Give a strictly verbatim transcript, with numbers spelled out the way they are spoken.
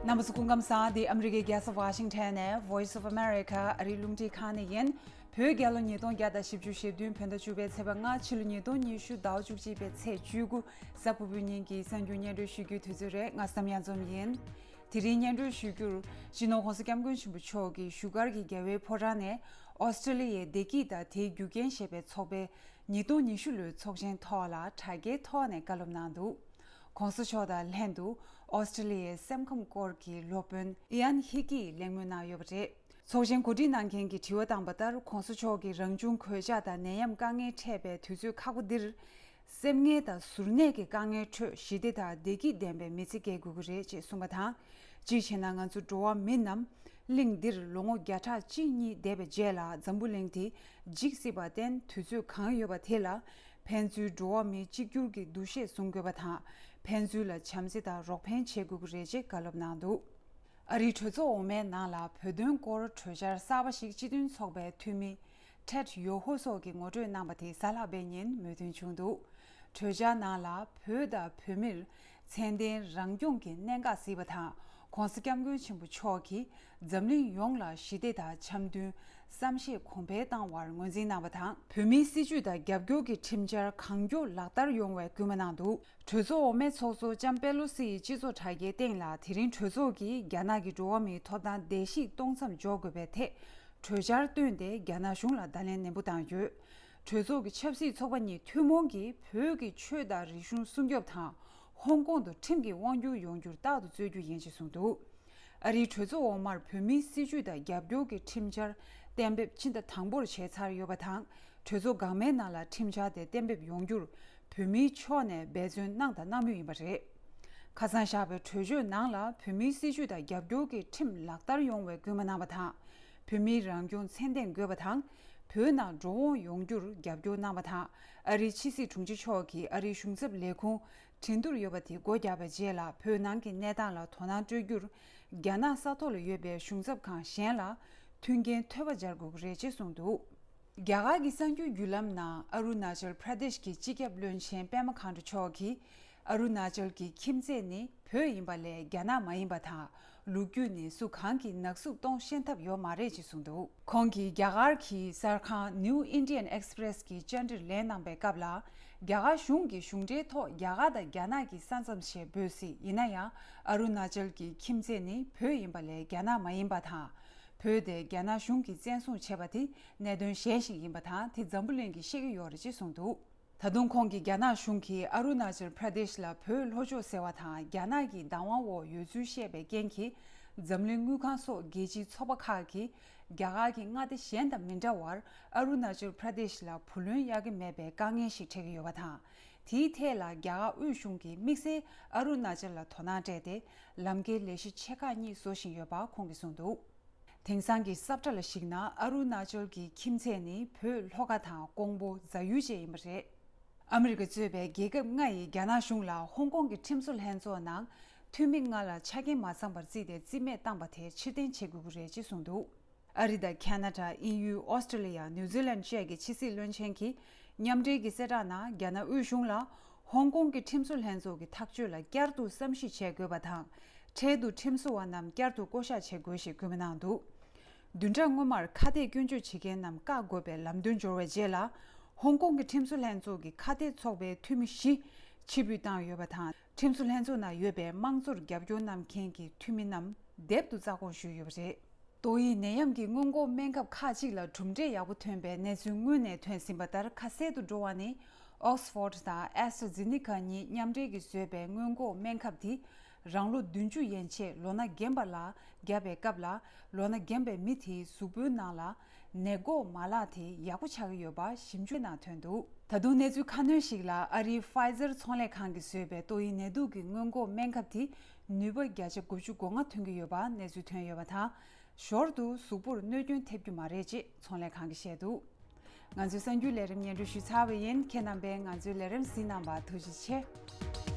རྣམ་པ་ཚོ་སྐུ་ཁམས་བཟང་། འདི་ཨ་མི་རི་ཀའི་རྒྱལ་ས་ཝ་ཤིང་ཊོན་ནས་Voice of America ཨ་རིའི་རླུང་འཕྲིན་ཁང་ནས་ཡིན། བོད་རྒྱལ་ལོ་ཉིས་སྟོང་བརྒྱ་དང་བཞི་བཅུ་ཞེ་བདུན་བོད་ཟླ་བཅུ་པའི་ཚེས་པ་ལྔ། ཕྱི་ལོ་ཉིས་སྟོང་ཉི་ཤུ་ཟླ་བ་བཅུ་གཅིག་པའི་ཚེས་བཅུ་དགུ། གཟའ་ཕུར་བུའི་ཉིན་གྱི་གསར་འགྱུར་སྙན་སྒྲོན་ཞུ་རྒྱུའི་དུས་ཚོད་རེད། ང་བསམ་ཡར་འཛོམས་ཡིན། དེ་རིང་སྙན་སྒྲོན་ཞུ་རྒྱུར། སྤྱི་ནོར་༸གོང་ས་༸སྐྱབས་མགོན་ཆེན་པོ་མཆོག་གིས་བཞུགས་སྒར་གྱི་རྒྱལ་བའི་ཕོ་བྲང་ནས་ཨོ་སི་ཀྲི་ལི་ཡའི་བདེ་སྐྱིད་དང་དེའི་རྒྱུ་རྐྱེན་ཞེས་པའི་ཚོགས་པའི་ཉིས་སྟོང་ཉི་ཤུ་ལོའི་ཚོགས་ཆེན་ཐོག་ལ་དྲ་རྒྱའི་ཐོག་ནས་བཀའ་སློབ་གནང་འདུག། ༸གོང་ས་མཆོག་དང་ལྷན་དུ་ཨོ་སི་ཀྲི་ལི་ཡའི་སེམས་ཁམས་སྐོར་གྱི་སློབ་དཔོན་ཨི་ཡན་ཧི་ཀིས་གླེང་མོལ་གནང་ཡོད་པ་རེད། ཚོགས་ཆེན་གོ་སྒྲིག་གནང་མཁན་གྱིས་དྲི་བ་བཏང་པ་ལྟར། ༸གོང་ས་མཆོག་གིས་རང་བྱུང་གོད་ཆག་དང་ནད་ཡམས་དཀའ་ངལ་འཕྲད་པའི་དུས་ཚོད་ཁག་པོ་འདིར། སེམས་ངལ་དང་གཟུར་གནས་ཀྱི་དཀའ་ངལ་ཁྲོད་ཞི་བདེ་དང་བདེ་སྐྱིད་ལྡན་པའི་མི་ཚེ་སྐྱེལ་དགོས་ཀྱི་རེད་ཅེས་གསུངས་པ་དང་། གཅིག་བྱས་ན་ང་ཚོ་འགྲོ་བ་མི་རྣམས་གླིང་འདིར་ལོ་ངོ་བརྒྱ་ཕྲག་གཅིག་གཉིས་འདས་པའི་རྗེས་ལ་འཛམ་བུ་གླིང་དེ་འཇིག་སྲིད་པར་བརྟེན་དུས་ཚོད་གང་ཡོད་པ་དེ་ལ་ཕན་ཚུན་འགྲོ་བ་མི་གཅིག་གྱུར་གྱི་འདུ་ཤེས་བཟུང་དགོས་པ་དང་། ཕན་ཚུན་ལ་བྱམས་བརྩེ་དང་རོགས་ཕན་བྱེད་དགོས་ཀྱི་རེད་ཅེས་བཀའ་སློབ་གནང་འདུག། ཨ་རིའི་གྲོས་ཚོགས་འོག་མའི་ནང་ལ་བོད་དོན་སྐོར་གྲོས་འཆར་གསར་པ་ཞིག་སྤྱི་མཐུན་ཚོགས་པའི་འཐུས་མི་ཊེཌ་ཡོ་ཧོ་སོགས་ཀྱིས་ངོ་སྤྲོད་གནང་པ་དེ་གཟའ་ལྷག་པའི་ཉིན་མོས་མཐུན་བྱུང་འདུག། གྲོས་འཆར་ནང་ལ་བོད་དང་བོད་མིར་ཚད་ལྡན་རང་སྐྱོང་གི་གནད་འགག་གཟིགས་པ་དང་། ༸གོང་ས་༸སྐྱབས་མགོན་ཆེན་པོ་མཆོག་གིས་འཛམ་གླིང་ཡོངས་ལ་ཞི་བདེ་དང་འཆམ་མཐུན། བསམ་ཤེས་གོང་འཕེལ་བཏང་བར་ངོས་འཛིན་གནང་བ་དང་། བོད་མིའི་སྲིད་བྱུས་དང་རྒྱབ་སྐྱོར་གྱི་ཁྲིམས་འཆར་གང་མགྱོགས་ལག་བསྟར་ཡོང་བའི་སྐུལ་མ་གནང་འདུག། གྲོས་ཚོགས་འོག་མའི་ཚོགས་གཙོ་ལྕམ་པེ་ལོ་སི་ཡིས་སྤྱི་ཚོགས་དྲ་རྒྱའི་སྟེང་ལ། དེ་རིང་གྲོས་ཚོགས་ཀྱིས་རྒྱ་ནག་གི་འགྲོ་བ་མིའི་ཐོབ་ཐང་བརྡལ་བཤིག་གཏོང་མཚམས་འཇོག་དགོས་པའི་ཐད་གྲོས་འཆར་བཏོན་ཏེ། རྒྱ་ནག་གཞུང་ལ་བརྡ་ལན་ནན་པོ་བཏང་ཡོད། གྲོས་ཚོགས་ཀྱི་ཆབ་སྲིད་ཚོགས་པ་གཉིས་ཐུན་མོང་གིས་བོད་ཀྱི་ཆོས་དང་རིག་གཞུང་སྲུང་སྐྱོབ་དང་། ཧོང་ཀོང་དུ་ཁྲིམས་ཀྱི་དབང་སྒྱུར་ཡོང་རྒྱུར་རྟག་ཏུ་རྩོད་རྒྱུ་ཡིན་ཞེས་གསུངས་འདུག། ཨ་རིའི་གྲོས་ཚོགས་འོག་མར་བོད་མིའི་སྲིད་བྱུས་དང་རྒྱབ་སྐྱོར་གྱི་ཁྲིམས་འཆར་གཏན་འབེབས་ཕྱི་ཟླ་དང་པོར་བྱས་ཚར་ཡོད་པ་དང་། གྲོས་ཚོགས་འགག་མའི་ནང་ལ་ཁྲིམས་འཆར་དེ་གཏན་འབེབས་ཡོང་རྒྱུར་བོད་མིའི་ཕྱོགས་ནས་འབད་བརྩོན་གནང་དང་གནང་མུས་ཡིན་པ་རེད། ཁ་སང་བཞག་པའི་གྲོས་ཆོད་ནང་ལ་བོད་མིའི་སྲིད་བྱུས་དང་རྒྱབ་སྐྱོར་གྱི་ཁྲིམས་ལག་བསྟར་ཡོང་བའི་སྐུལ་མ་གནང་བ་དང་། བོད་མིའི་རང་སྐྱོང་ཚད་ལྡན་དགོས་པ་དང་། བོད་ནང་འགྲོ་འོང་ཡོང་རྒྱུར་རྒྱབ་སྐྱོར་གནང་བ་དང་། ཨ་རིའི་ཕྱི་སྲིད་དྲུང་ཆེ་མཆོག་གིས་ཨ་རིའི་གཞུང་ཚབ་ལས་ཁུངས་འགྲན་བསྡུར་ཡོད་པ་དེ་སྒོ་བརྒྱབ་པའི་རྗེས་ལ། བོད་ནང་གི་གནས་སྟངས་ལ་དོ་སྣང་སྤྲོད་རྒྱུར་རྒྱ་ནག་ས་ཐོག་ལ་ཡོད་པའི་གཞུང་ཚབ་ཁང་གཞན་ལ་མཐུན་རྐྱེན་ཐོལ་པ་སྦྱར་དགོས་ཀྱི་རེད་ཅེས་གསུངས་འདུག། རྒྱ་གར་གྱི་གསར་འགྱུར་བརྒྱུད་ལམ་ནང་ཨ་རུ་ན་ཅལ་པྲ་དེཤ་གི་སྤྱི་ཁྱབ་བློན་ཆེན་པད་མ་མཁའ་འགྲོ་མཆོག་གིས། ཨ་རུ་ན་ཅལ་གྱི་ཁྱིམ་མཚེས་ནི་བོད་ཡིན་པ་ལས་རྒྱ་ནག་མ་ཡིན་པ་དང་། ལོ་རྒྱུས་ནི་སུ་གང་གིས་ནག་གསུབ་གཏོང་ཤེས་ཐབས་ཡོད་མ་རེད་ཅེས་གསུངས་འདུག། ཁོང་གིས་རྒྱ་གར་གྱི་གསར་ཁང་New Indian Express གྱི་བཅར་འདྲིར་ལན་གནང་པའི་སྐབས་ལ། རྒྱ་གར་གཞུང་གིས་གཞུང་འབྲེལ་ཐོག་རྒྱ་གར་དང་རྒྱ་ནག་གི་ས་མཚམས་ཞེས་འབོད་སྲིད། ཡིན་ན་ཡང་། ཨ་རུ་ན་ཅལ་གྱི་ཁྱིམ་མཚེས་ནི་བོད་ཡིན་པ་ལས་རྒྱ་ནག་མ་ཡིན་པ་དང་། བོད་དེ་རྒྱ་ནག་གཞུང་གིས་བཙན་བཟུང་བྱས་པ་དེ་གནད་དོན་གཞན་ཞིག་ཡིན་པ་དང་། དེ་འཛམ་བུ་གླིང་གིས་ཤེས་ཀྱི་ཡོད་རེད་ཅེས་གསུངས་འདུག། ད་དུང་ཁོང་གིས་རྒྱ་ནག་གཞུང་གིས་ཨ་རུ་ན་ཅལ་པྲ་དེཤ་ལ་བོད་ལྷོ་ཕྱོགས་ཟེར་བ་དང་། རྒྱ་ནག་གི་བདག་དབང་འོག་ཡོད་ཚུལ་བཤད་པའི་རྐྱེན་གྱིས། འཛམ་གླིང་དངུལ་ཁང་སོགས་རྒྱལ་སྤྱིའི་ཚོགས་པ་ཁག་གིས་རྒྱ་གར་གྱི་མངའ་སྡེ་གཞན་དང་མི་འདྲ་བར་ཨ་རུ་ན་ཅལ་པྲ་དེཤ་ལ་བུ་ལོན་གཡར་གྱི་མེད་པའི་དཀའ་ངལ་ཞིག་འཕྲད་ཀྱི་ཡོད་པ་དང་། དེའི་ཐད་ལ་རྒྱ་གར་དབུས་གཞུང་གིས་དམིགས་བསལ་ཨ་རུ་ན་ཅལ་ལ་དོ་སྣང་སྤྲད་དེ། ལམ་ཁའི་ལས་གཞི་ཆེ་ཁག་གཉིས་བཟོ་བཞིན་ཡོད་པ་ཁོང་གིས་གསུངས་འདུག། དེང་སང་གི་ས་ཁྲ་ལ་གཞིགས་ན། ཨ་རུ་ན་ཅལ་གྱི་ཁྱིམ་མཚེས་ནི་བོད་ལྷོ་ཁ་དང་ཀོང་པོ་རྫ་ཡུལ་བཅས་ཡིན་པ་རེད། ཨ་མི་རི་ཀ་གཙོས་པའི་རྒྱལ་ཁབ་ལྔ་ཡིས་རྒྱ་ནག་གཞུང་ལ་ཧོང་ཀོང་གི་ཁྲིམས་བཟོ་ལྷན་ཚོགས་ནང་འཐུས་མི་ལྔ་ལ་ཆ་རྐྱེན་མ་ཚང་བར་བརྩིས་ཏེ་རྩིས་མེད་བཏང་པ་དེ་ཕྱིར་འཐེན་བྱེད་དགོས་ཀྱི་རེད་ཅེས་གསུངས་འདུག། ཨ་རི་དང་ཁ་ན་ཌ། དབྱིན་ཡུལ། ཨོ་སི་ཀྲི་ལི་ཡ། ནིའུ་ཛི་ལན་བཅས་ཀྱི་ཕྱི་སྲིད་བློན་ཆེན་གྱིས་མཉམ་འབྲེལ་གྱི་གསལ་བསྒྲགས་ནང་། རྒྱ་ནག་དབུས་གཞུང་ལ་ཧོང་ཀོང་གི་ཁྲིམས་བཟོ་ལྷན་ཚོགས་ཀྱི་ཐག་གཅོད་ལ་བསྐྱར་དུ་བསམ་གཞིག་བྱེད་དགོས་པ་དང་། འཕྲལ་དུ་ཁྲིམས་བཟོ་བ་རྣམས་བསྐྱར་དུ་བསྐོ་གཞག་བྱེད་དགོས་ཞེས་སྐུལ་མ་གནང་འདུག། བདུན་ཕྲག་སྔོན་མར་ཁ་གཏད་སྐྱོན་བརྗོད་བྱེད་མཁན་རྣམས་བཀག་དགོས་པའི་ལམ་སྟོན་འབྱོར་བའི་རྗེས་ལ། ཧོང་ཀོང་གི་ཁྲིམས་བཟོ་ལྷན་ཚོགས་ཀྱི་ཁ་གཏད་ཚོགས་པའི་འཐུས་མི་བཞི་ཕྱིར་འབུད་བཏང་ཡོད་པ་དང་། ཁྲིམས་བཟོ་ལྷན་ཚོགས་ནང་ཡོད་པའི་དམངས་གཙོར་རྒྱབ་སྐྱོར་གནང་མཁན་གྱི་འཐུས་མི་རྣམས་སྡེབ་ཏུ་རྩ་དགོངས་ཞུས་ཡོད་པ་རེད། ཏོག་དབྱིབས་ནད་ཡམས་ཀྱི་སྔོན་འགོག་སྨན་ཁབ་ཁག་ཅིག་ལ་གྲུབ་འབྲས་ཡག་པོ་ཐོན་པའི་གནས་ཚུལ་སྔོན་ནས་ཐོན་ཟིན་པ་ལྟར། ཁ་གསལ་དུ་འགྲོ་བ་ནི། ཨོག་སི་ཕོར་དང་ཨེ་སི་ཊ་ཛེ་ནི་ཀ་གཉིས་མཉམ་འབྲེལ་གྱིས་བཟོས་པའི་སྔོན་འགོག་སྨན་ཁབ་དེ། རང་ལོ་བདུན་ཅུ་ཡན་ཆད་ལོ་ན་རྒན་པ་ལ་བརྒྱབ་པའི་སྐབས་ལ། ལོ་ན་རྒན་པའི་མི་དེའི་གཟུགས་པོའི་ནང་ལ་ནད་འགོག་མ་ལག་དེ་ཡག་པོ་ཆགས་ཀྱི་ཡོད་པ་ཞིབ་འཇུག་ནང་ཐོན་འདུག། ད་དུང་གནས་ཚུལ་ཁ་སྣོན་ཞིག་ལ། ཨ་རིའི་ཕའི་ཛར་ཚོང་ལས་ཁང་གིས་བཟོས་པའི་ཏོག་དབྱིབས་ནད་དུག་གི་སྔོན་འགོག་སྨན་ཁབ་དེ་ནུས་པ་བརྒྱ་ཆ་དགུ་བཅུ་གོ་ལྔ་ཐོན་གྱི་ཡོད་པ་གནས་ཚུལ་ཐོན་ཡོད་པ་དང་། ཞོར་དུ་གཟུགས་པོར་གནོད་སྐྱོན་ཐེབས་རྒྱུ་མ་རེད་ཅེས་ཚོང་ལས་ཁང་གིས་བཤད་འདུག། ང་ཚོའི་གསར་འགྱུར་ལས་རིམ་སྙན་སྒྲོན་ཞུས་ཚར་བ་ཡིན། ཁྱེད་རྣམ་པས་ང་ཚོའི་ལས་རིམ་གཟིགས་གནང་བར་ཐུགས་རྗེ་ཆེ།